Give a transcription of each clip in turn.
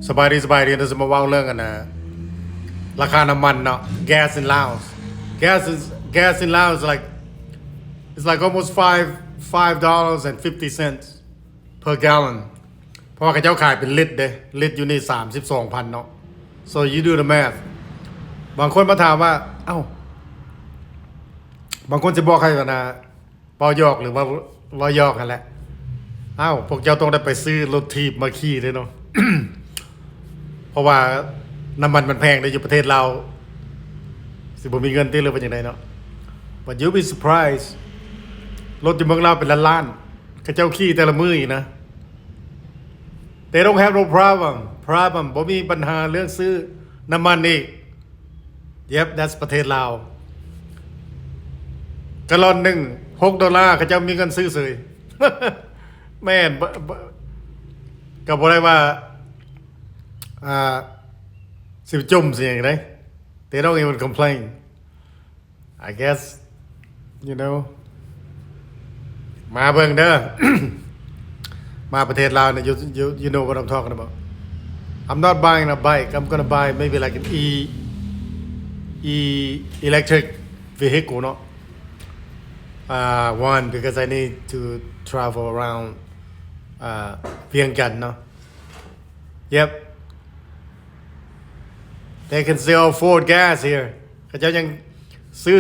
ສະບາຍດີ ສະບາຍດີ ດຽວຊິມາເວົ້າເລື່ອງອັນນະ ລາຄານ້ຳມັນເນາະ gas in Laos. Gas is, gas in Laos is like, it's like almost five, five dollars and fifty cents per gallon. ເພາະວ່າເຂົາເຈົ້າຂາຍເປັນລິດເດ້ ລິດຢູ່ນີ້ສາມສິບສອງພັນເນາະ. So you do the math. ບາງຄົນມາຖາມວ່າ ເອົ້າ ບາງຄົນຊິບອກໃຫ້ວ່ານະ ເວົ້າຫຍອກ ຫຼືວ່າເວົ້າຫຍອກຫັ້ນແຫຼະ. ອ້າວ ພວກເຈົ້າຕ້ອງໄດ້ໄປຊື້ລົດຖີບມາຂີ່ເດ້ເນາະ ເພາະວ່ານ້ຳມັນມັນແພງເດ້ ຢູ່ປະເທດລາວ ຊິບໍ່ມີເງິນຕິ ຫຼືວ່າຈັ່ງໃດເນາະ. But you'll be surprised. ລົດຢູ່ເມືອງລາວເປັນລ້ານໆ ເຂົາເຈົ້າຂີ່ແຕ່ລະມື້ນີ້ນະ. They don't have no problem, problem. ບໍ່ມີບັນຫາເລື່ອງຊື້ນ້ຳມັນອີກ. Yep, that's ປະເທດລາວ. ກາລອນໜຶ່ງ ຫົກໂດລາ ເຂົາເຈົ້າມີເງິນຊື້ເສີຍ. ແມ່ນ ບໍ່ ບໍ່ ກໍບໍ່ໄດ້ວ່າ ອ່າ ຊິຈົມຊິຫຍັງໃດ. They don't even complain. I guess, you know, ມາເບິ່ງເດີ ມາປະເທດລາວນີ້ you, you, you know what I'm talking about. I'm not buying a bike. I'm gonna buy maybe like an e, e electric vehicle ເນາະ. Uh, one, because I need to travel around, uh, ວຽງຈັນເນາະ. Yep. They can still afford gas here. ເຂົາເຈົ້າຍັງຊື້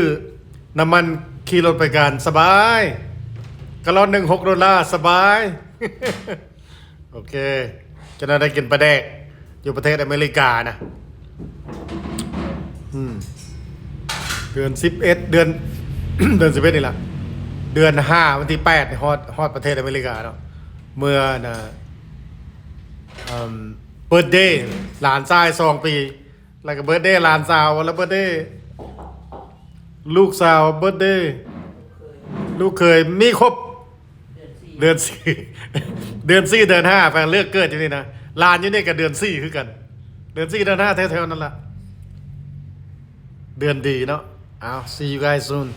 ນ້ຳມັນຂີ່ລົດໄປການສະບາຍ. ກາລອນໜຶ່ງ ຫົກໂດລາ ສະບາຍ. ໂອເຄ ຈະໄດ້ກິນປາແດກຢູ່ປະເທດອາເມລິການະ. ອືມ ເດືອນສິບເອັດ ເດືອນ ເດືອນສິບເອັດນີ້ລະ ເດືອນຫ້າ ວັນທີແປດ ຮອດ ຮອດປະເທດອາເມລິກາເນາະ. ເມື່ອນະ ເອີ່ມ ເບີດເດ ຫຼານຊາຍສອງປີ ແລ້ວກໍເບີດເດຫຼານສາວ ແລ້ວເບີດເດລູກສາວ ເບີດເດລູກເຂີຍ ມີຄົບ ເດືອນສີ່ ເດືອນສີ່ ເດືອນຫ້າ ແປເລືອກເກີດຢູ່ນີ້ນະ. ຫຼານຢູ່ນີ້ກໍເດືອນສີ່ຄືກັນ ເດືອນສີ່ ເດືອນຫ້າ ແຖວໆນັ້ນລະ. ເດືອນດີເນາະ. ເອົາ see you guys soon.